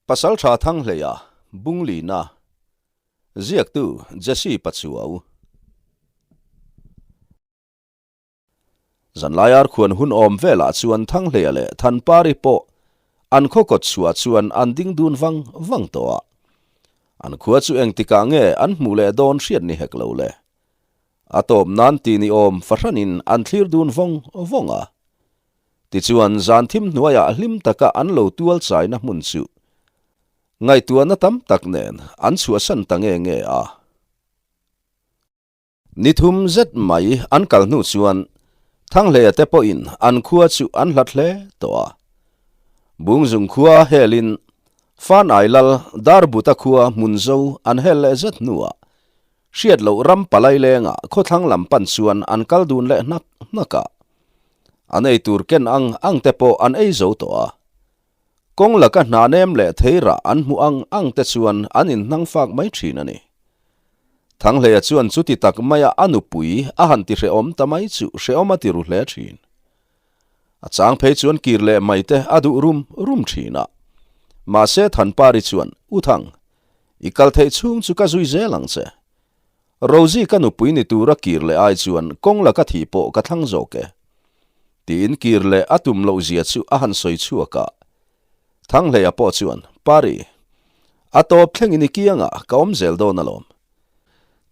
Pasalṭha Thanghleia, Bunglina, Ziaktu Jesse Pachuau. Zanlai arkhuan hun awm velah chuan Thanghleia leh Thanpari pawh an khaw kawt chhuah chuan an ding dun vang vang tawh a. An khua chu engtikah nge an hmuh leh dawn hriat ni hek lo le. A tawp nan ti ni awm fahranin an thlir dun vawng vawng a. Tichuan, zan thim hnuaiah hlim taka an lo tual chaina hmun chu ngaihtuahna tam tak nen an chhuahsan ta nge nge a. Ni thum zet mai an kal hnu chuan Thanghleia te pawhin an khua chu an hlat hle tawh a. Bungzung khua helin Fanai lal Darbuta khua hmun zo an hel leh zet hnuah Hriat loh ram palai lengah khawthlang lam pan chuan an kal dun leh hnak hnak a. An ei tur ken ang ang te pawh an ei zo tawh a. Kawng laka hna nem leh thei rah an hmuh ang ang te chuan an inhnang fak mai thin a ni. Thanghleia chuan chuti tak maia a nupui a han ti hrehawm ta mai chu hrehawm a ti ru hle thin. A chang phei chuan kir leh mai te a duh rum rum thin a. Mahse Thanpari chuan, U Thang, i kal theih chhung chu ka zui zel ang che. Rosie ka nupui ni tura kir leh ai chuan kawng laka thih pawh ka thlang zawk e. Tiin kir leh a tum loh zia chu a han sawi chhuak a. Thanghleia pawh chuan, Pari, a tawp thlengin i kiangah ka awm zel dawn alawm.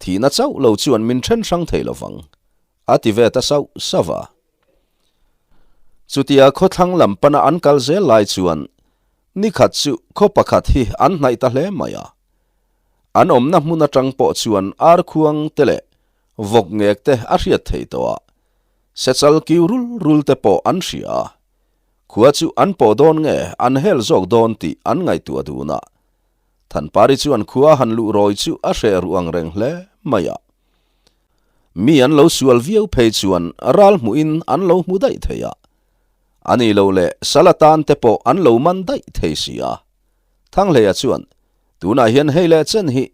Thihna chauh lo chuan min then hrang thei lovang, a ti ve ta sauh sauh a. Chutia khawthlang lam pana an kal zel lai chuan nikhat chu khaw pakhat hi an hnaih ta hle mai a. An awmna hmun atang pawh chuan arkhuang te leh vawk ngek te a hriat thei tawh a, sechal kiu rul rul te pawh an hria a. Khua chu an pawh dawn nge an hel zawk dawn tih an ngaihtuah dun a. Thanpari chuan khua han luh rawi chu a hreh ruh ang reng hle mai a. Mi an lo sual viau phei chuan ral hmuhin an lo hmu daih thei a, a ni lo leh sal atan te pawh an lo man daih thei si a. Thanghleia chuan, Tunah hian hei leh chen hi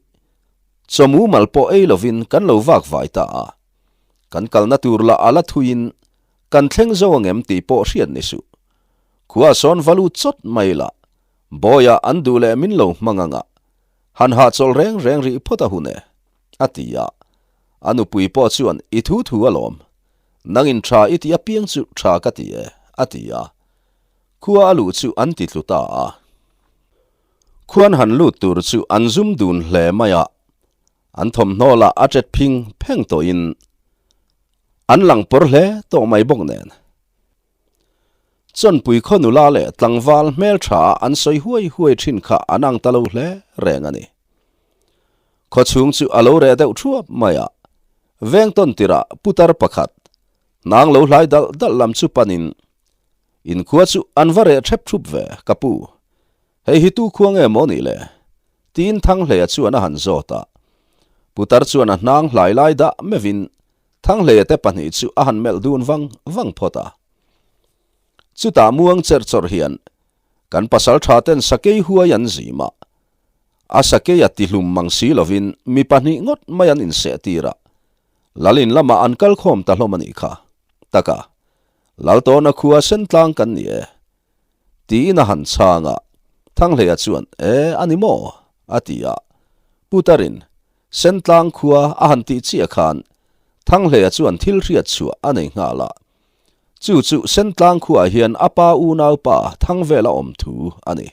chawmu mal pawh ei lovin kan lo vak vai ta a, kan kalna tur lah a la thuiin kan thleng zo angem tih pawh hriat ni suh. Khua sawn va lut chawt mai lah, bawiah an duh leh min lo hmang anga han hahchawlh reng reng rih phawt a hun e. A ti a. A nupui pawh chuan, I thu thu alawm. Nangin tha i tih apiang chu tha ka ti e, a ti a. Khua a luh chu an ti tlu ta a. Khuan han lut tur chu an zum dun hle mai a. An thawmhnaw lah a tet phing pheng tawhin an lang pawr hle tawh mai bawk nen. Chawnpui khaw nula leh tlangval hmeltha ah an sawi huai huai thin kha an ang ta lo hle reng a ni. Khaw chhung chu a lo reh deuh thuap mai a, veng tawn tirah putar pakhat, hnang lo hlai dalh dalh lam chu panin, Inkhua chu an va reh thep thup ve, ka pu. Hei hi tu khua nge maw nih le? Tiin Thanghleia chuan a han zawt a. Putar chuan a hnang hlai lai dah meuhin Thanghleia te pahnih chu a han melh dun vang vang phawt a. Chutah muang cherh chawrh hian kan pasal tha ten sakei huai an zim a. A sakei a tihlum mang si lovin mi pahnih ngawt mai an inseh tir a. Lalin lamah an kal khawm ta hlawm a nih kha. Taka, Laltawna khua sen tlang kan ni e. Tiin a han chhang a. Thanghleia chuan, E, a ni maw? a ti a. Putarin, Sentlang khua a han tih chiah khan Thanghleia chuan thil hriat chhuah a nei nghal a. Chu chu Sentlang khuaah hian a pa unaupa Thangvela awm thu a ni.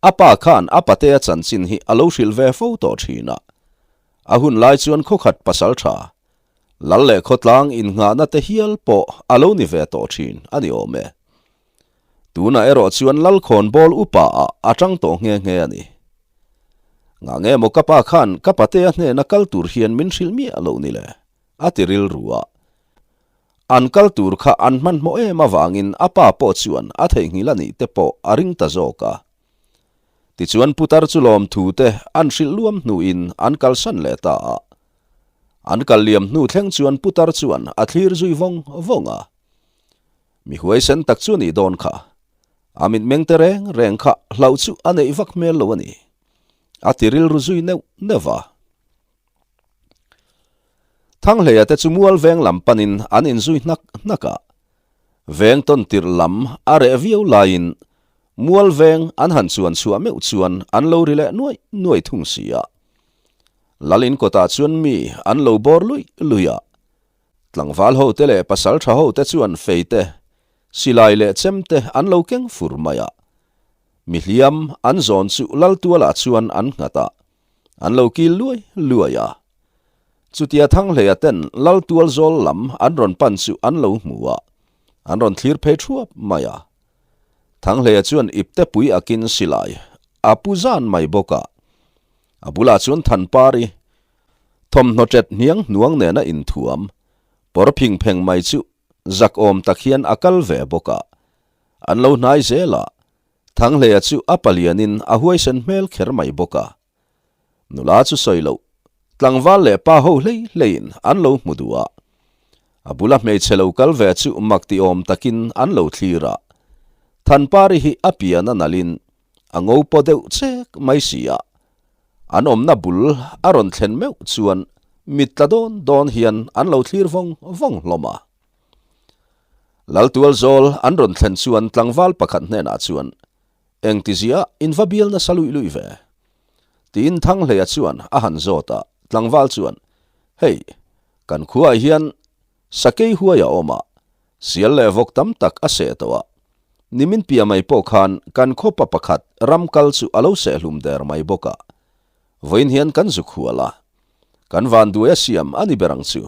A pa khan a patea chanchin hi a lo hrilh ve fo tawh thin a. A hun lai chuan khawkhat pasal tha, lal leh khawtlang innghahna te hial pawh a lo ni ve tawh thin a ni awm e. Tunah erawh chuan Lalkhawnbawl upa ah a tang tawh nghe nghe a ni. Ngah nge maw ka pa khan ka patea hnena kal tur hian min hrilh miah loh ni le? a ti rilru a. An kal tur kha an hmanhmawh em avangin a pa pawh chuan a theihnghilh a nih te pawh a ring ta zawk a. Tichuan putar chu lawmthu te an hrilh luam hnuin an kalsan leh ta a. An kal liam hnu thleng chuan putar chuan a thlir zui vawng vawng a. Mi huaisen tak chu a nih dawn kha. A mitmeng te reng reng kha hlauh chu a neih vak hmel lo a ni. A ti rilru zui neuh neuh va. Thanghleia te chu mual veng lam panin an inzui hnak hnak a. Veng tawn tirh lam a reh viau laiin Mual veng an han chuan chhuah meuh chuan an lo ri leh nuaih nuaih thung si a. Lal in kawtah chuan mi an lo bawr luih luih a. Tlangval ho te leh pasal tha ho te chuan fei te, silai leh chem te an lo keng fur mai a. Mi hliam an zawn chu lal tualah chuan an nghat a, an lo kil luai luai a. Chutia Thanghleia ten lal tual zawl lam an rawn pan chu an lo hmu a, an rawn thlir phei thuap mai a. Thanghleia chuan ipte pui akin silai a pu zan mai bawk a. A bulah chuan Thanpari thawmhnaw ṭet hniang hnuang nena inthuam pawr phing pheng mai chu zak awm tak hian a kal ve bawk a. An lo hnai zel a, Thanghleia chu a palianin a huaisen hmel kher mai bawk a. Nula chu sawi loh, tlangval leh pa ho hlei hleiin an lo hmu duh a. A bula hmeichhe lo kal ve chu mak ti awm takin an lo thlir a. Thanpari hi a pian a nalhin a ngo paw deuh chek mai si a. An awmna bul a rawn thlen meuh chuan mit tla dawn dawn hian an lo thlir vawng vawng hlawm a. Laltualzawl an rawn thlen chuan tlangval pakhat hnenah chuan Engtizia in va bial nasa luih luih ve? Tiin Thanghleia chuan a han zawt a, tlangval chuan, Hei, kan khuaah hian sakei huai a awm a, sial leh vawk tam tak a seh tawh a, nimin piah mai pawh khan kan khawpa pakhat ram kal chu a lo seh hlum der mai bawk a, vawiin hian kan zu khual a, kan vanduai a siam a ni ber ang chu.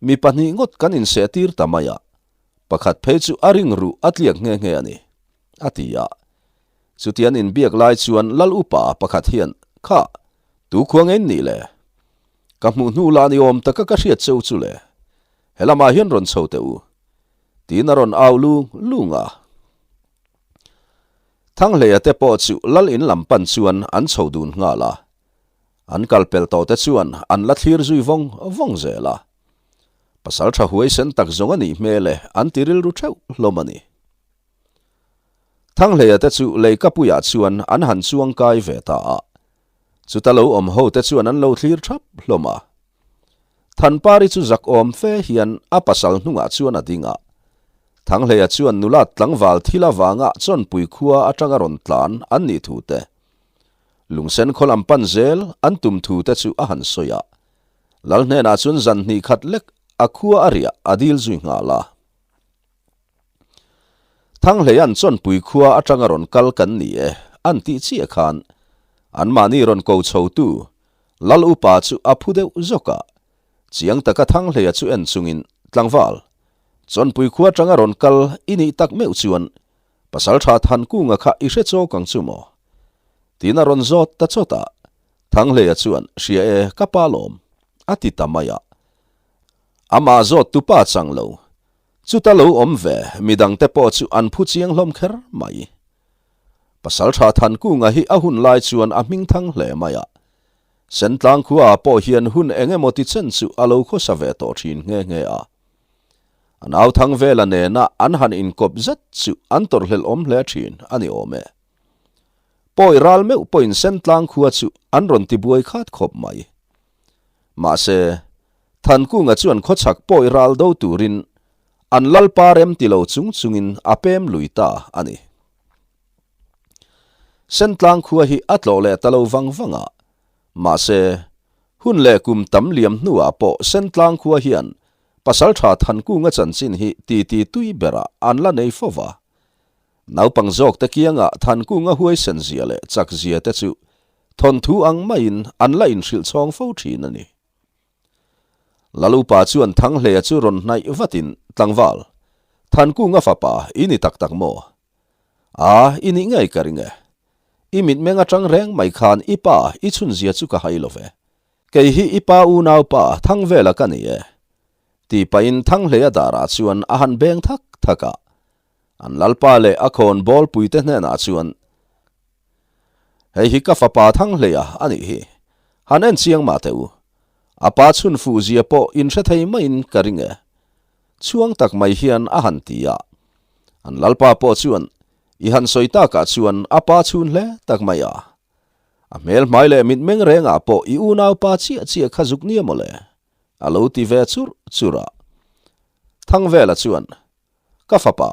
Mi pahnih ngawt kan inseh tir ta mai a, pakhat phei chu a ring ruh a tliak nghe nghe a ni. A ti a. Chutian inbiak lai chuan Lal upa pakhat hian, Kha, tu khua nge in nih le? Ka hmuh hnu lah ni awm taka ka hriat cheu chu le. He lamah hian rawn chho teh u. Tiin a rawn au lung lung a. Thanghleia te pawh chu Lal in lam pan chuan an chho dun nghal a. An kal pel tawh te chuan an la thlir zui vawng vawng zel a. Pasal tha huaisen tak zawng a nih hmel e an ti rilru theuh hlawm a ni. Thanghleia te chu leikapuiah chuan an han chuang kai ve ta a, chuta lo awm ho te chuan an lo thlir thap hlawm a. Thanpari chu zak awm fe hian a pasal hnungah chuan a ding a. Thanghleia chuan nulat tlangval thil avanga Chawnpui khua atanga rawn tlan an nih thu te, Lungsen khaw lam pan zel an tum thu te chu a han sawi a. Lal hnenah chuan zan hnih khat lek a khua a riah a dil zui nghal a. Thanghleia'n Chawnpui khua atanga rawn kal kan ni e an tih chiah khan anmahni rawn ko chhotu Lal upa chu a phu deuh zawk a, chiang taka Thanghleia chu en chungin, Tlangval, Chawnpui khua atanga rawn kal i nih tak meuh chuan Pasaltha Thankunga kha i hre chawk ang chu maw? Tiin a rawn zawt ta chawt a, Thanghleia chuan, Hria e, ka pa lawm, a ti ta mai a. Amah zawt tu pa chang lo, Chuta lo awm ve midangte pawh chu an phu chiang hlawm kher mai. Pasaltha Thankunga hi a hun lai chuan a hming thang hle mai a. Sentlang khuaah pawh hian hun eng emaw ti chen chu a lo khawsa ve tawh thin nghe nghe a. A nau Thangvela nena an han inkawp zet chu an tawrhhlelh awm hle thin a ni awm e. Pawi ral meuh pawhin Sentlang khua chu an rawn tibuai khat khawp mai. Mahse, Thankunga chuan khawchhak pawi ral do turin an lalpa rem ti lo chung chungin a pem lui ta a ni. Sentlang khua hi a tlawh leh ta lo vang vang a, mahse, hun leh kum tam liam hnuah pawh Sentlang khua hian Pasaltha Thankunga chanchin hi titi tui berah an la nei fo va. Naupang zawkte kiangah Thankunga huaisen zia leh chak zia te chu thawnthu ang maiin an la inhrilh chhawng fo thin a ni. Lalupa chuan Thanghleia chu rawn hnaih vatin, Tlangval, Thankunga fapa i ni tak tak maw? A, i nih ngei ka ring e. I mitmeng atang reng mai khan i pa i chhunzia chu ka hai lo ve. Kei hi i pa unaupa Thangvela ka ni e. Ti pahin Thanghleia darah chuan a han beng thak thak a. An lalpa leh a khawn bawlpuite hnenah chuan, Hei hi ka fapa Thanghleia a nih hi. Han en chiang mah teh u. A pa chhun fuh zia pawh in hre thei maiin ka ring e. Chhuang tak mai hian a han ti a. An lalpa pawh chuan i han sawi takah chuan a pa chhun hle tak mai a. A hmel hmai leh mitmeng rengah pawh i unaupa chiah chiah kha zuk nia mawle, a lo ti ve churh churh a. Thangvela chuan, Ka fapa,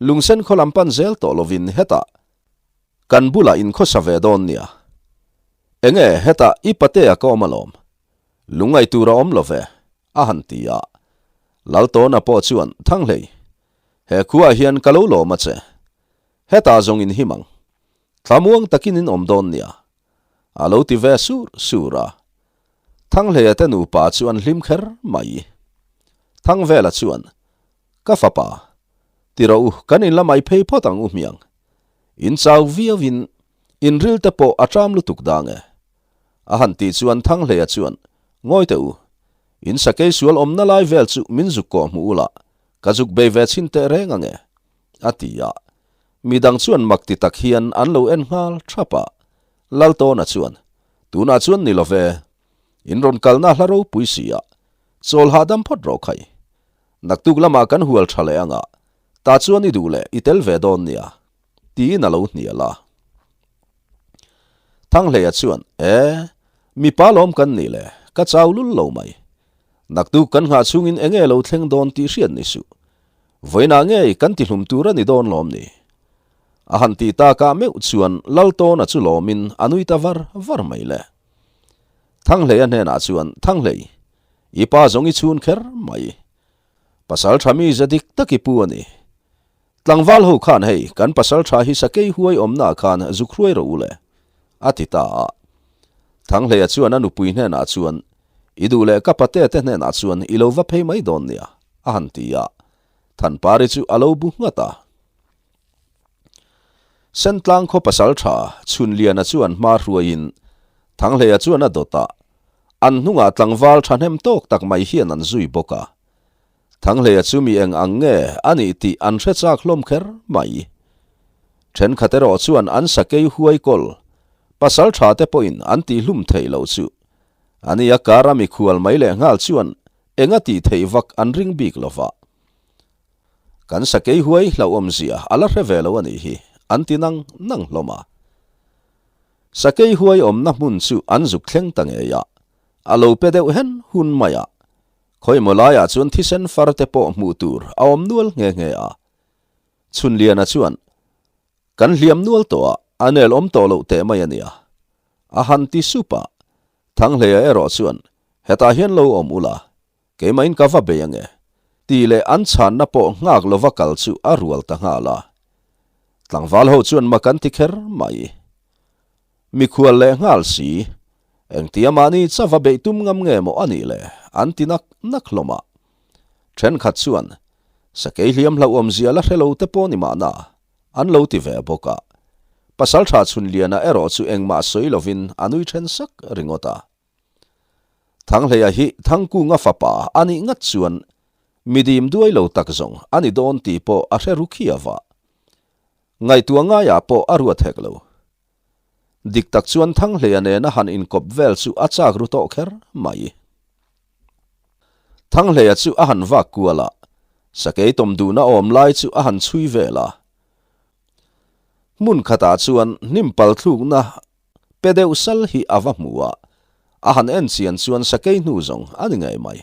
lungsen khaw lam pan zel tawh lovin hetah. Kan bulah in khawsa ve dawn nia. Enge hetah i patea ka awm alawm. Lungngaih tur a awm lo ve, a han ti a. Laltawna pawh chuan, Thanghlei, he khuaah hian ka lo lawm a che. Hetah zawng in him ang. Thlamuang takin in awm dawn nia. A lo ti ve sur sur a. Thanghleia te nupa chu an hlim kher mai. Thangvela chuan, Ka fapa, ti rawh u, kan in la mai phei phawt ang u hmiang. In chau viau in, in ril te pawh a ṭam lutuk dang e. A han tih chuan Thanghleia chuan, Ngawi teh u, in sakei sual awmna lai vel chu min zuk kawh hmuh ula, ka zuk bei ve chhin teh reng ang e. A ti a. Midang chuan mak ti tak hian an lo en nghal thap a. Laltawna chuan, Tunah chuan ni lo ve. In rawn kalna hla ropui si a. Chawl hahdam phawt rawh khai. Naktuk lamah kan hual tha leh anga, tah chuan i duh leh i tel ve dawn nia, tiin a lo hnial a. Thanghleia chuan, E, mipa lawm kan nih le, ka chau lul lo mai. Naktuk kan nghah chhungin enge lo thleng dawn tih hriat ni suh. Vawiinah ngei kan tihlum tur a ni dawn lawm ni? A han tih takah meuh chuan Laltawna chu lawmin a nui ta var var mai le. Thanghleia hnenah chuan, Thanghhlei, i pa zawng i chhun kher mai. Pasal tha mi za dik tak i pu a ni. Tlangval ho khan hei kan pasal tha hi sakei huai awmnaah khan zuk hruai rawh u le, a ti ta a. Thanghleia chuan a nupui hnenah chuan, I duh leh ka pate te hnenah chuan i lo va phei mai dawn nia, a han ti a. Thanpari chu a lo bu nghat a. Sentlang khaw pasal tha Chhunliana chuan hma hruaiin Thanghleia chuan a dawt a, an hnungah tlangval thahnem tawk tak mai hian an zui bawk a. Thanghleia chu mi eng ang nge a nih tih an hre chak hlawm kher mai. Thenkhat erawh chuan an sakei huai kawl pasal tha te pawhin an tihhlum theih loh chu a nia kara mikhual mai leh nghal chuan eng a tih theih vak an ring bik lova. Kan sakei huai hlauhawm zia a la hre ve lo a nih hi, an ti nang nang hlawm a. Sakei huai awmna hmun chu an zuk thleng ta ngei a, a lo pe deuh hen hun mai a. Khawimaw laiah chuan thisen far te pawh hmuh tur a awm nual nghe nghe a. Chhunliana chuan, Kan hliam nual tawh a, a nel awm tawh loh teh mai a nia. A han ti sup a. Thanghleia erawh chuan, Hetah hian lo awm ula, Keimahin ka va bei ange, tih leh an chhanna pawh nghak lova kal chu a rual ta nghal a. Tlangval ho chuan mak an ti kher mai. Mikhual leh nghal si, engtia mahni cha va beih tum ngam nge maw a nih le, an ti nak nak hlawm a. Thenkhat chuan, Sakei hliam hlauhawmzia la hre lo te pawh ni mahna, an lo ti ve bawk a. Pasaltha Chhunliana erawh chu engmah sawi lovin a nui then sak ringawt a. Thanghleia hi Thangkunga fapa a nih ngat chuan mi dim duai lo tak zawng a ni dawn tih pawh a hre ru khiau a. Ngaihtuah ngaiah pawh a ruat hek lo. Dik tak chuan Thanghleia nena han inkawp vel chu a chak ru tawh kher mai. Thanghleia chu a han vak kual a, sakei tawm duhna awm lai chu a han chhui vel a. Hmun khatah chuan hnim pal thlukna Pe deuh sal hi a va hmu a, a han en chian chuan sakei hnu zawng a ni ngei mai.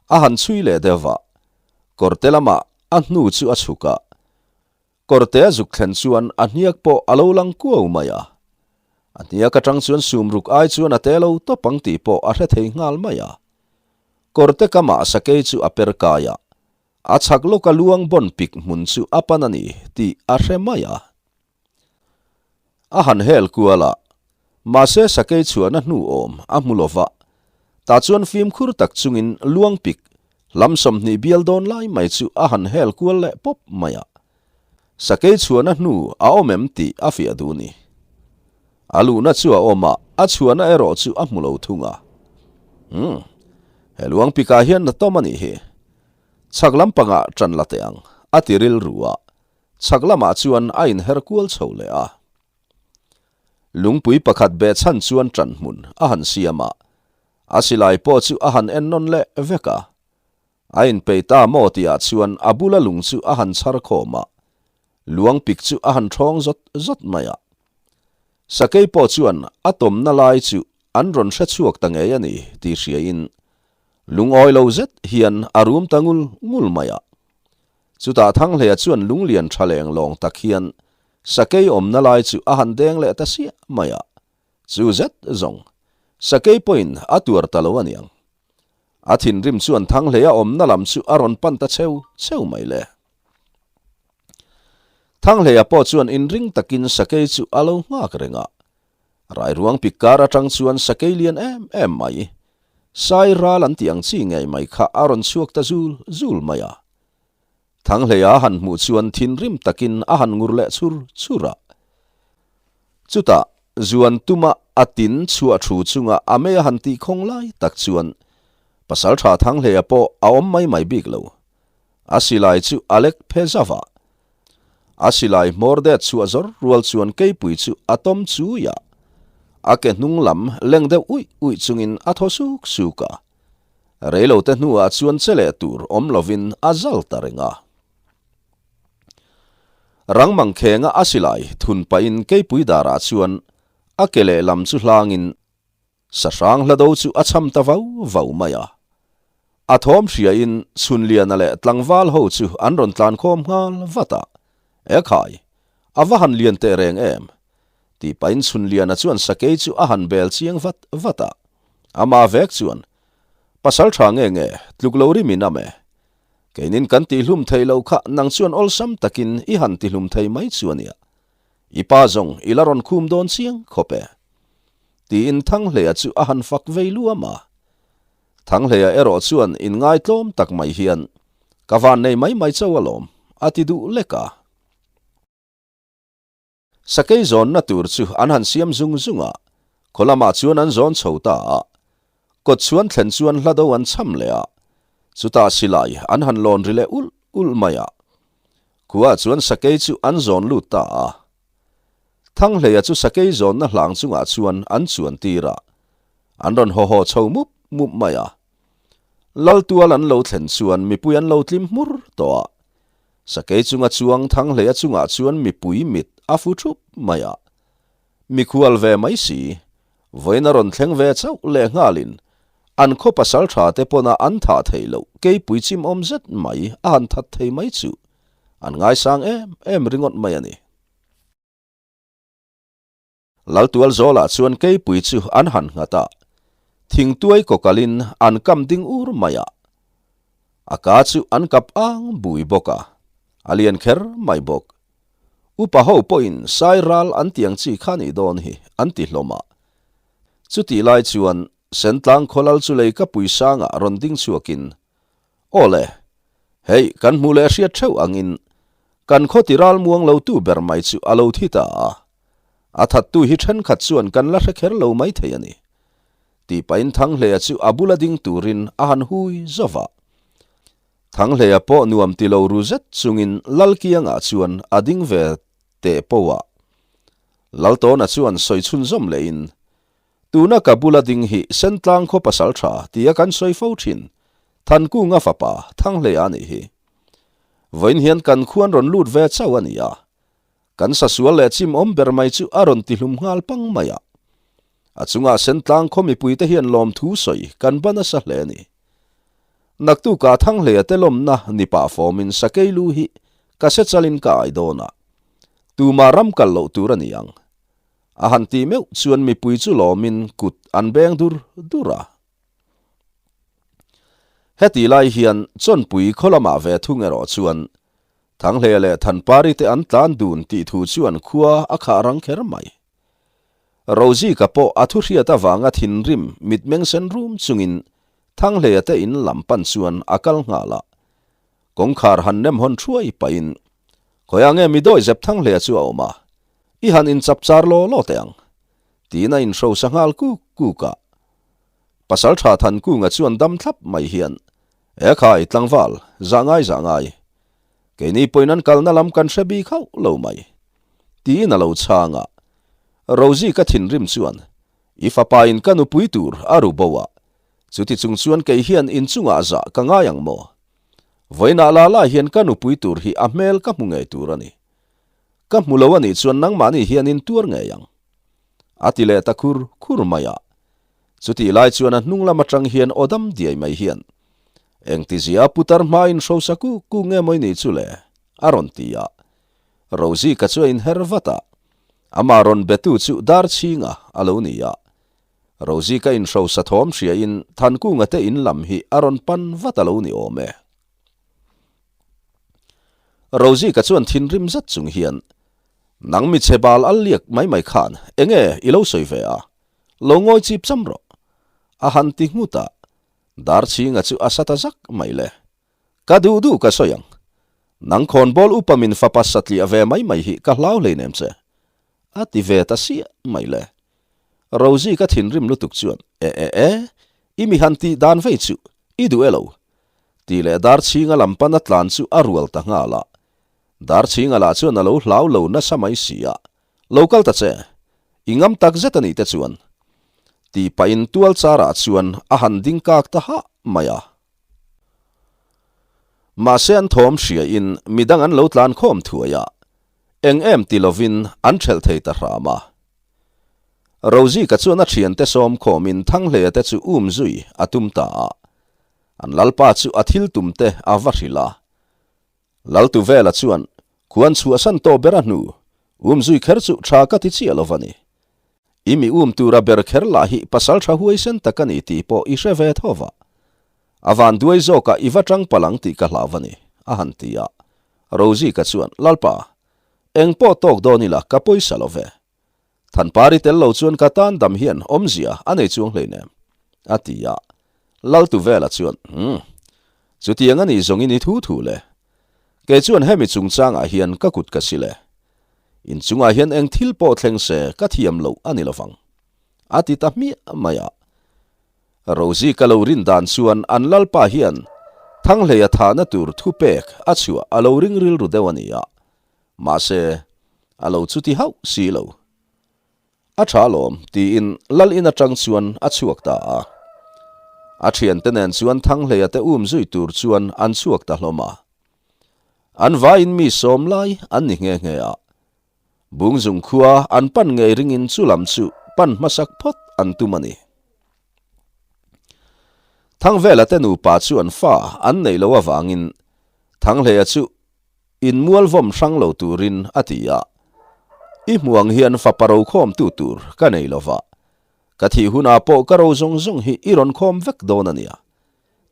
A han chhui leh deuh va, kawrte lamah a hnu chu a chhuk a, kawrte a zuk thlen chuan a hniak pawh a lo lang kuau mai a. A hniak atang chuan sum ruk ai chuan a te lo tawp ang tih pawh a hre thei nghal mai a. Kawrte kamah sakei chu a per kai a, a chhak lawka luang bawn pik hmun chu a pan a ni tih a hre mai a. A han hel kual a, mahse sakei chhuahna hnu awm a hmu lo va, tah chuan fimkhur tak chungin luang pik lam 20 bial dawn lai mai chu a han hel kual leh pawp mai a. Sakei chhuahna hnu a awm em tih a fiah duh ni. A luhna chu a awm a, a chhuahna erawh chu a hmu lo thung a. Umm, he luang pikah hian na tawm a nih hi. Chhak lampangah ṭan la teh ang, a ti rilru a. Chhak lamah chuan a inher kual chho leh a. Lungpui pakhat beh chhan chuan ṭan hmun a han siam a, a silai pawh chu a han en nawn leh vek a. A inpei ta maw tihah chuan a bula lung chu a han chhar khawm a, luang pik chu a han ṭhawng zawt zawt mai a. Sakei pawh chuan a tawmna lai chu an rawn hre chhuak ta ngei a ni tih hriain lungawi lo zet hian a rum ta ngul ngul mai a. Chutah Thanghleia chuan lunglian tha leng lawng tak hian. Sakei awmna lai chu a han deng leh ta siah mai a, chu zet zawng Sakei pawhin a tuar ta lo aniang. A thinrim chuan Thanghleia awmna lam chu a rawn pan ta cheu cheu mai le. Thanghleia pawh chuan inring takin Sakei chu a lo nghak reng a, Rairuang pik kar atang chuan sakei lian em em mai, sai ral an tih ang chi ngei mai kha a rawn chhuak ta zul zul mai a. Thanghleia han hmuh chuan thinrim takin a han ngur leh chhur chhur a. Chutah zuan tuma a tin chhuah thu chunga a mei a han tih khawng lai tak chuan Pasaltha Thanghleia pawh a awm mai mai bik lo. A silai chu a lek phe zauh a. A silai hmawr det chhuah zawr rual chuan keipui chu a tawm chui a, a ke hnung lam leng deuh uih uih chungin a thaw suk suk a. Reilote hnuah chuan che leh tur awm lovin a zal ta reng a. Rang mangkhenga a silai thun pahin keipui darah chuan a ke lehlam chu hlangin Sahrang hlado chu a cham ta vau vau mai a. A thawm hriain Chhunliana leh tlangval ho chu an rawn tlan khawm nghal vat a. E khai, a va han lian teh reng em? Tih pahin Chhunliana chuan sakei chu a han bel chiang vat vat a. Ama vek chuan, Pasal tha nge nge, tluk lo rim in am e. Keinin kan tihlum thei lo kha nang chuan awlsam takin i han tihlum thei mai chu a nia. I pa zawng i la rawn khum dawn chiang khawp e. Tiin Thanghleia chu a han fak vei luam a. Thanghleia erawh chuan inngaitlawm tak mai hian, Ka van nei mai mai chauh alawm, a ti duh lek a. Sakei zawnna tur chu an han siam zung zung a, khaw lamah chuan an zawn chho ta a. Kawt chhuan thlen chuan hla do an cham leh a, chutah silai an han lawn ri leh ulh ulh mai a. Khuaah chuan sakei chu an zawn lut ta a. Thanghleia chu sakei zawnna hlang chungah chuan an chuan tir a, an rawn haw haw chho mup mup mai a. Laltual an lo thlen chuan mipui an lo tlim hmur tawh a. Sakei chunga chuang Thanghleia chungah chuan mipui mit a fu thup mai a. Mikhual ve mai si, vawiin a rawn thleng ve chauh leh nghalin an khaw pasal tha te pawna an thah theih loh keipui chimawm zet mai a han that thei mai chu an ngaisang em em ringawt mai a ni. Laltual zawlah chuan keipui chu an han nghat a, thingtuai kawkalin an kam ding ur mai a. A ka chu an kap ang bui bawk a, a lian kher mai bawk. Upa ho pawhin sai ral an ti ang chi kha nih dawn hi an ti hlawm a. Chutih lai chuan Sentlang khawlal chu lei ka pui sangah rawn ding chhuakin, Aw le, hei kan hmuh leh hriat theuh angin kan khaw ti ral muang lo tu ber mai chu a lo thi ta a. A thattu hi thenkhat chuan kan la hre kher lo mai thei a ni. Tih pahin Thanghleia chu a bula ding turin a han hui zauh a. Thanghleia pawh nuam ti lo ru zet chungin Lalkianga chuan a ding ve teh poh a. Laltawna chuan sawi chhunzawm lehin, Tuna ka bula ding hi Sentlang khaw pasal tha tia kan sawi fo thin, Thankunga fapa Thanghleia a nih hi. Vawiin hian kan khuan rawn lut ve chauh a ni a. Kan sasual leh chim awm ber mai chu a rawn tihlum nghal pang mai a. A chungah Sentlang khaw mipuite hian lawmthu sawi kan ba nasa hle a ni. Naktukah Thanghleia te lawmna ni pah fawmin sakei lu hi ka se chalin ka ai dawn a. Tumah ram kal loh tur a ni ang. A han tih meuh chuan mipui chu lawmin kut an beng dur dur a. Hetih lai hian Chawnpui khaw lamah ve thung erawh chuan Thanghleia leh Thanpari te an tlan dun tih thu chuan khua a khah rang kher mai. Rozika pawh a thu hriat avanga thinrim mitmeng sen rum chungin Thanghleia te in lam pan chuan a kal nghal a. Kawngkhar han nem hawn thuai pahin, Khawiah nge mi dawi zep Thanghleia chu a awm a, i han inchap char law law teh ang, tiin a inhrosa nghal kuk kuk a. Pasaltha Thankunga chuan dam thlap mai hian, E khai, tlangval, zah ngai zah ngai. Keini pawhin an kalna lam kan hre bik hauh lo mai. Tiin a lo chhang a. Rosie ka thinrim chuan, I fapa in ka nupui tur a ru bo a, chuti chung chuan kei hian inchungah zah ka ngai ang maw? Vawiinah la la hian ka nupui tur hi a hmel ka hmu ngei tur a ni. Ka hmu lo a nih chuan nangmahni hian in tuar ngei ang. A ti leh ta khur khur mai a. Chutih lai chuan a hnung lam atang hian aw dam diai mai hian, Engtizia putar hmain hrosa kuk kuk nge maw i nih chu le? a rawn ti a. Rozika chu a inher vat a, amah rawn betu chu Darchhinga a lo ni a. Rozika inhrosa thawm hriain Thankunga te in lam hi a rawn pan vat a lo ni awm e. Rozika chuan thinrim zet chung hian, Nang mi chhe bal al liak mai mai khan enge i lo sawi ve a, lo ngawi chip cham rawh, a han ti nghut a, Darchhinga chu a sa ta zak mai le. Ka duh duh ka sawi ang. Nang khawnbawl upa min fapa satliah ve mai mai hi ka hlau hleinem che. A ti ve ta siah mai le. Rosie ka thinrim lutuk chuan, E e e, i mi han tih dan vei chu, i duh e lo. Tih leh Darchhinga lam pana tlan chu a rual ta nghal a. Darchhinga lah chuan a lo hlau lo nasa mai si a, Lo kal ta che, i ngam tak zet a nih te chuan. Tih pahin tual charah chuan a han ding kak ta hah mai a. Mahse an thawm hriain midang an lo tlan khawm thuai a, eng em ti lovin an ṭhelh thei ta hram a. Rozika chuan a ṭhiante sawm khawmin Thanghleia te chu um zui a tum ta a, an lalpa chu a thil tum te a va hrilh a. Laltuvela chuan khuan chhuahsan tawh ber a hnu, um zui kher chu ṭha ka ti chiah lo va ni. I mi um tura ber kher lah hi pasal tha huaisen tak a ni tih pawh i hre ve tho va. A van duai zawkah i va tang palh ang tih ka hlau a ni, a han ti a. Rozika chuan, Lalpa, eng pawh tawk dawn ila ka pawisa lo ve. Thanpari tel lo chuan ka tan dam hian awmzia a nei chuang hleinem, a ti a. Laltuvela chuan, Umm, chutiang a nih zawngin i thu thu le. Kei chuan hemi chungchangah hian ka kut ka sil e. In chungah hian eng thil pawh thleng se ka thiam loh a ni lovang. A ti ta hmiah mai a. Rosie ka lo rin dan chuan an lalpa hian Thanghleia thahna tur thupek a chhuah a lo ring rilru deuh a ni a. Mahse, a lo chuti hauh si lo. A tha alawm, tiin lal in atang chuan a chhuak ta a. A thiante nen chuan Thanghleia te um zui tur chuan an chhuak ta hlawm a. An vaiin mi sawm lai an ni nghe nghe a. Bungzung khua an pan ngei ringin chu lam chu pan hmasak phawt an tum a ni. Thangvela te nupa chu an fa an neih loh avangin Thanghleia chu Inmual vawm hrang lo turin a ti a. I hmu ang hian fapa ro khawmtu tur ka nei lo va, ka thih hunah pawh ka ro zawng zawng hi i rawn khawm vek dawn a nia,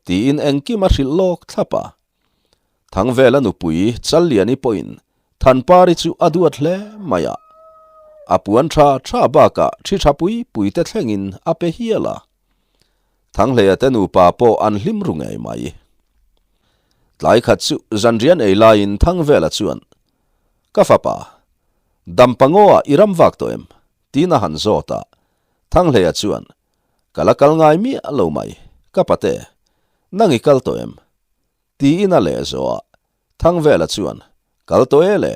tiin engkim a hrilh lawk thlap a. Thangvela nupui Challiani pawhin Thanpari chu a duat hle mai a, a puan tha tha bakah thi tha pui pui te thlengin a pe hial a. Thanghleia te nupa pawh an hlim ru ngei mai. Tlai khat chu zanrian ei laiin Thangvela chuan, Ka fapa, dampa ngaw ah i ram vak tawh em? tiin a han zawt a. Thanghleia chuan, Ka la kal ngai miah lo mai, ka pate, nang i kal tawh em? Tiin a leh zawh a, Thangvela chuan, Kal tawh e le,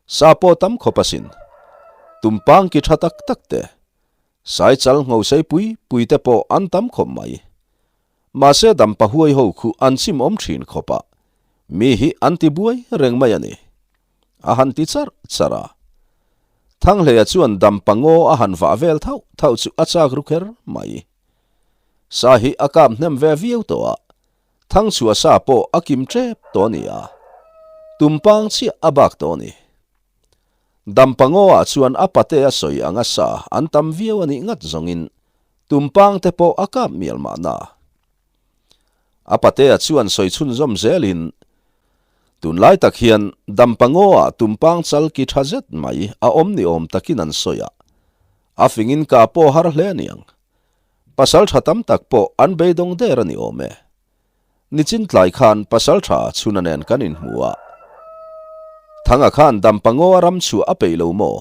sa pawh tam khawp asin. Tumpang ki tha tak tak te, Saichal ngho sei pui pui te pawh an tam khawp mai. Mahse dampa huai ho khu an chim awm thin khawp a, mi hi an ti buai reng mai a ni. A han ti charh charh a. Thanghleia chuan dampa ngaw a han vah vel thauh thauh chu a chak ru kher mai. Sa hi a kap hnem ve viau tawh a, Thangchhuah sa pawh a kim tep tawh a ni a, tumpang chiah a bak tawh a ni. Dampangaw ah chuan a pate a sawi anga sa an tam viau a nih ngat zawngin tumpang te pawh a kap mial mahna. A patea chuan sawi chhunzawm zelin, Tunlai tak hian Dampangaw ah tumpang chal ki tha zet mai a awm ni awm takin an sawi a, a fingin ka pawh har hle a niang. Pasal tha tam tak pawh an beidawng der a ni awm e. Nichin tlai khan pasal tha chhuna nen kan inhmu a. Thanga khan dampa ngaw a ram chhuah a peih lo maw?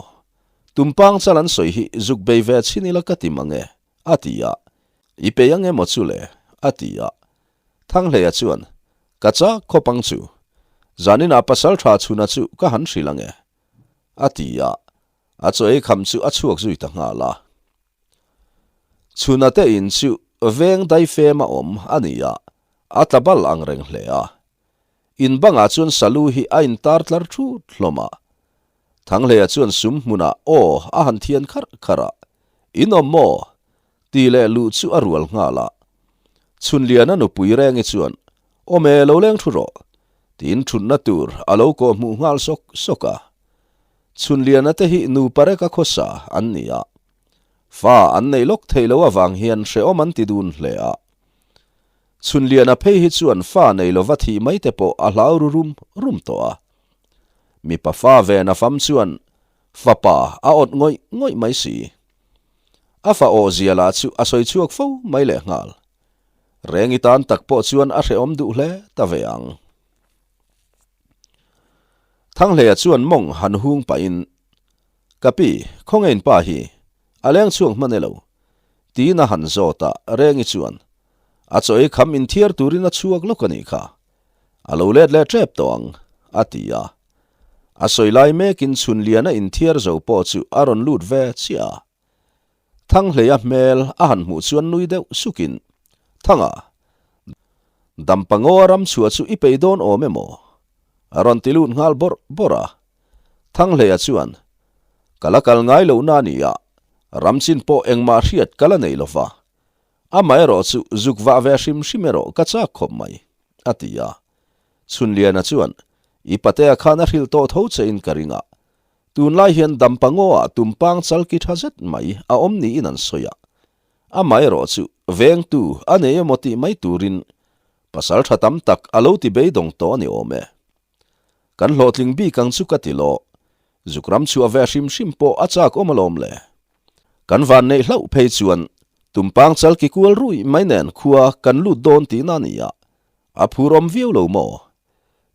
Tumpang chal an sawi hi zuk bei ve chhin ila ka ti mang e, a ti a. I peih ang emaw chu le? a ti a. Thanghleia chuan, Ka chak khawp ang chu. Zaninah pasal tha chhuna chu ka han hrilh ang e, a ti a. A chaw ei kham chu a chhuak zui ta nghal a. Chhuna te in chu veng daifem a awm a ni a, a tla bal ang reng hle a. In bangah chuan salu hi a intar tlar thut hlawm a. Thanghleia chuan sum hmunah aw a han thian kharh kharh a, In awm maw? tih leh luh chu a rual nghal a. Chhunliana nupui Rengi chuan, Awm e, lo leng thu rawh, tiin thutna tur a lo kawhhmuh nghal sawk sawk a. Chhunliana te hi nupa reka khawsa an ni a. Fa an nei lawk thei lo avang hian hrehawm an ti dun hle a. Chhunliana phei hi chuan fa nei lova thih mai te pawh a hlau ru rum rum tawh a. Mipa fa ve na fam chuan fapa a awt ngawih ngawih mai si. A fa awh zia lah chu a sawi chhuak fo mai lehnghal. Rengi tan tak pawh chuan a hrehawm duh hle ta ve ang. Thanghleia chuan mawng han hung pahin, Ka pi, khawngein pa hi a leng chhuak hman e lo? tiin a han zawt a, Rengi chuan, A chaw ei kham inthiar turin a chhuak lawk a nih kha, a lo let leh tep tawh ang, a ti a. A sawi lai mekin Chhunliana inthiar zo pawh chu a rawn lut ve chiah a. Thanghleia hmel a han hmuh chuan nui deuh sukin, Thanga, dampa ngaw a ram chhuah chu i pei dawn awm emaw? A rawn ti lut nghal bawrh bawrh a. Thanghleia chuan, Ka la kal ngai lohna a ni a, ram chin pawh engmah hriat ka la nei lo va. Amaherawh chu zuk vah ve hrim hrim erawh ka chak khawp mai, a ti a. Chhunliana chuan, I patea khan a hrilh tawh tho che in ka ring a, Tunlai hian dampa ngaw ah tumpang chalki tha zet mai a awm niin an sawi a, amaherawh chu vengtu a nei emaw tih mai turin pasal tha tam tak a lo ti beidawng tawh a ni awm e. Kan hlawhtling bik ang chu ka ti lawh, zuk ram chhuah ve hrim hrim pawh a chak awm alawm le. Kan van neih hlauh phei chuan tumpang chalki kual ruih mai nen khua kan lut dawn tihna a ni a, a phur awm viau lo maw?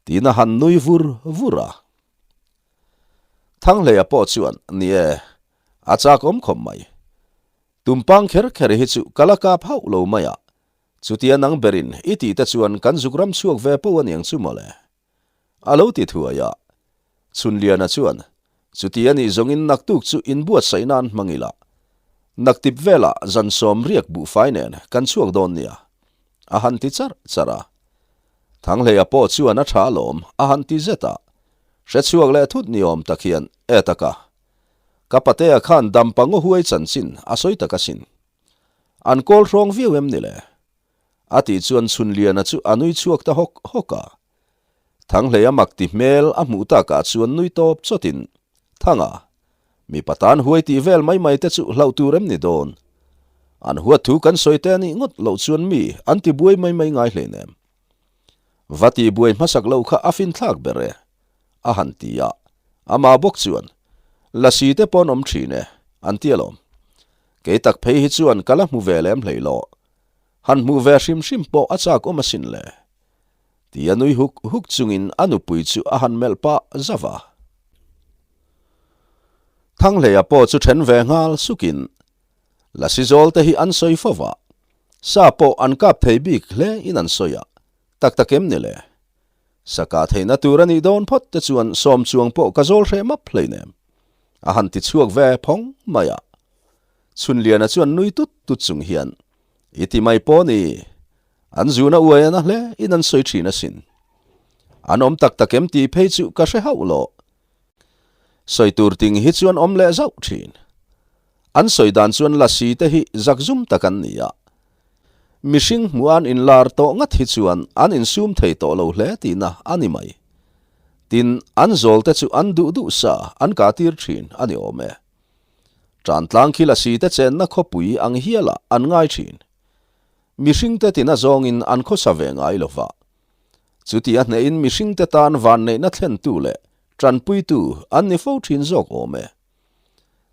Tiin a han nui vur vur a. Thanghleia pawh chuan, Ni e, a chak awm khawp mai. Tumpang kher kher hi chu ka la kap hauh lo mai a, chutia nang berin i tih te chuan kan zuk ram chhuak ve poh aniang chu mawle. A lo ti thuai a. Chhunliana chuan, Chuti a nih zawngin naktuk chu inbuatsaih nan hmang ila. Naktip velah zan sawm riak buhfai nen kan chhuak dawn nia. A han ti charh charh a. Thanghleia pawh chuan a tha alawm a han ti zet a. Hre chhuak leh thut ni awm tak hian, E taka, ka patea khan dampa ngaw huai chanchin a sawi tak asin. An kawl hrawng viau em ni le? A tih chuan Chhunliana chu a nui chhuak ta hawk hawk a. Thanghleia mak ti hmel a hmuh takah chuan nui tawp chawtin, Thanga, mipa tan huai tih vel mai mai te chu hlauh tur em ni dawn? An huat thu kan sawi te a nih ngawt loh chuan mi an ti buai mai mai ngai hleinem. Va ti buai hmasak loh kha a finthlak ber e, a han ti a. Amah bawk chuan, Lasi te pawn awm thin e, an ti alawm. Kei tak phei hi chuan ka la hmu ve lem hlei lo. Han hmuh ve hrim hrim pawh a chak awm asin le. Ti a nui huk huk chungin a nupui chu a han melh pah zauh a. Thanghleia pawh chu then ve nghal sukin, Lasi zawl te hi an sawi fo va, sa pawh an kap thei bik hle in an sawi a, tak tak em ni le? Sa kah theihna tur a nih dawn phawt te chuan sawm chuang pawh ka zawl hreh map hleinem. A han ti chhuak ve phawng mai a. Chhunliana chuan nui tut tut chung hian, I ti mai pawh ni, an zuna uai a na hle in an sawi thin asin. An awm tak tak em tih phei chu ka hre hauh lo. Sawi tur ting hi chuan awm leh zauh thin. An sawi dan chuan lasi te hi zakzum tak an ni a. Mihring hmuh an inlar tawh ngat hi chuan an insum thei tawh lo hle tihna a ni mai. Tin, an zawl te chu an duh duh sa an kah tir thin a ni awm e. Tantlang khi lasi te chenna khawpui ang hialah an ngai thin. Mihring te tina zawngin an khawsa ve ngai lo va. Chuti a hnehin mihringte tan vanneihna thlentu leh tanpuitu an ni fo thin zawk awm e.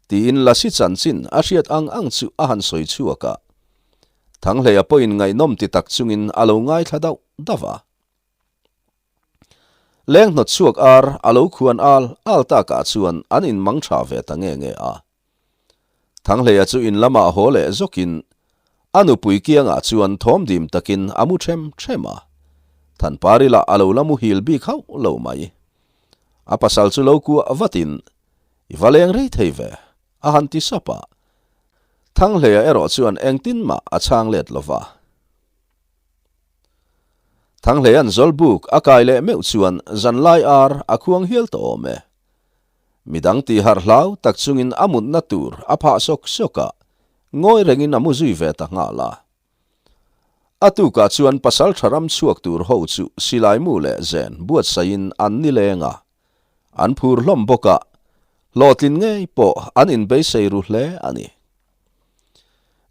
Tiin Lasi chanchin a hriat ang ang chu a han sawi chhuak a. Thanghleia pawhin ngaihnawm ti tak chungin a lo ngaithla dauh dauh a. Leng hnawt chhuak ar a lo khuan al al takah chuan an inmang tha ve ta nge nge a. Thanghleia chu in lamah haw leh zawkin a nupui kiangah chuan thawm dim takin a mu them them a. Thanpari lah a lo la muhil bik hauh lo mai. A pasal chu lo kuah vatin, I va leng rei thei ve, a han ti sap a. Thanghleia erawh chuan engtin mah a chhang let lo va. Thanghleia'n Zawlbuk a kai leh meuh chuan zanlai ar a khuang hial tawh awm e. Midang tih harh hlau tak chungin a mutna tur a phah sawk sawk a, ngawi rengin a mu zui ve ta nghal a. A tukah chuan pasal tha ram chhuak tur ho chu silai mu leh zen buatsaihin an ni leng a, an phur hlawm bawk a. Hlawhtlin ngei pawh an inbeisei ru hle a ni.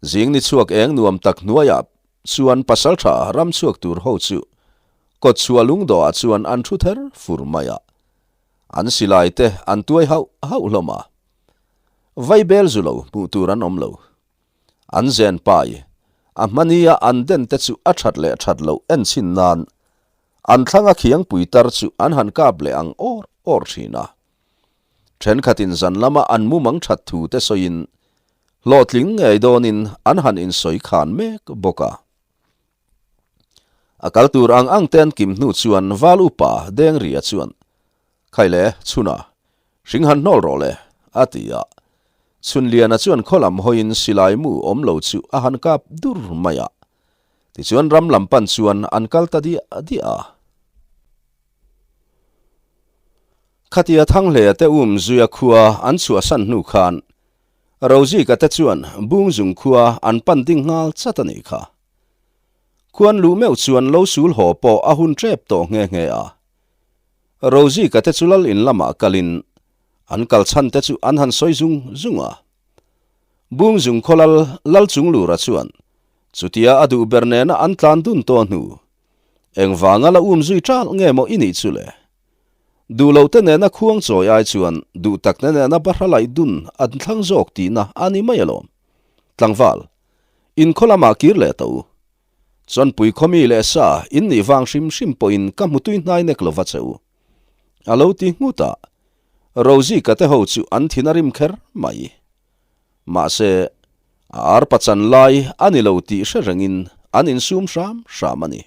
Zing ni chhuak eng nuam tak hnuaiah chuan pasaltha ram chhuak tur ho chu kawtchhuah lungdawhah chuan an thu ther fur mai a. An silai te an tuai hauh hauh hlawm a. Vaibel zu lo hmuh tur an awm lo. An zen pai, a hmania an den te chu a that leh that loh en chhin nan an thlanga khiangpui tar chu an han kap leh ang awr awr thin a. Thenkhatin zan lama an mumang that thu te sawiin hlawhtling ngei dawnin an han insawi khan mek bawk a. A kal tur ang ang te an kim hnu chuan Val upa Dengria chuan, Khaile, chhuna, hring han hnawl rawh le, a ti a. Chhunliana chuan khaw lam hawiin silai mu awm lo chu a han kap dur mai a. Tichuan ram lam pan chuan an kal ta diah diah a. Khatia Thanghleia te um zuia khua an chhuahsan hnu khan Rozika te chuan Bungzung khua an pan ding nghal chat a nih kha. Khuan luh meuh chuan lo sul haw pawh a hun tep tawh nghe nghe a. Rozika te chu lal in lamah kalin an kal chhan te chu an han sawi zung zung a. Bungzung khaw lal Lalchunglura chuan chutia a duh ber nena an tlan dun tawh hnu Engvanga la um zui ṭal nge maw i nih chu le? Duh loh te nena khuang chawi ai chuan duh tak te nena bahra laih dun an thlang zawk tihna a ni mai alawm. Tlangval, in khaw lamah kir leh ta u. Chawnpui khawmi leh sa in nih vang hrim hrim pawhin ka hmu tui hnai nek lova che u. A lo ti nghut a, Rozika te ho chu an thin a rim kher mai. Mahse, a arpa chan lai a ni lo tih hre rengin an insum hram hram a ni.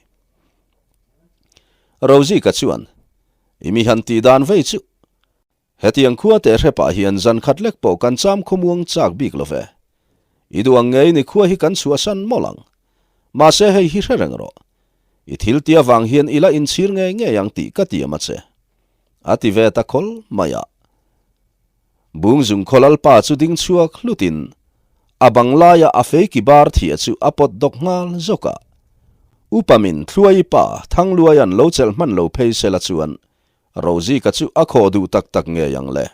Rozika chuan, I mi han tih dan vei chu, hetiang khua teh hre pah hian zan khat lek pawh kan cham khawmuang chak bik lo ve. I duh ang ngei ni khua hi kan chhuahsan mawlh ang. Mahse hei hi hre reng rawh. I thil tia vang hian i la inchhir ngei ngei ang tih ka tiam a che. A ti ve ta khawl mai a. Bungzung khaw lalpa chu ding chhuak hlutin a bang laia a feiki bar thiah chu a pawt dawk nghal zawk a. Upa min Thluai pa Thangluaia'n lo chelh hman lo phei sela chuan Rozika chu a khaw duh tak tak ngei ang le.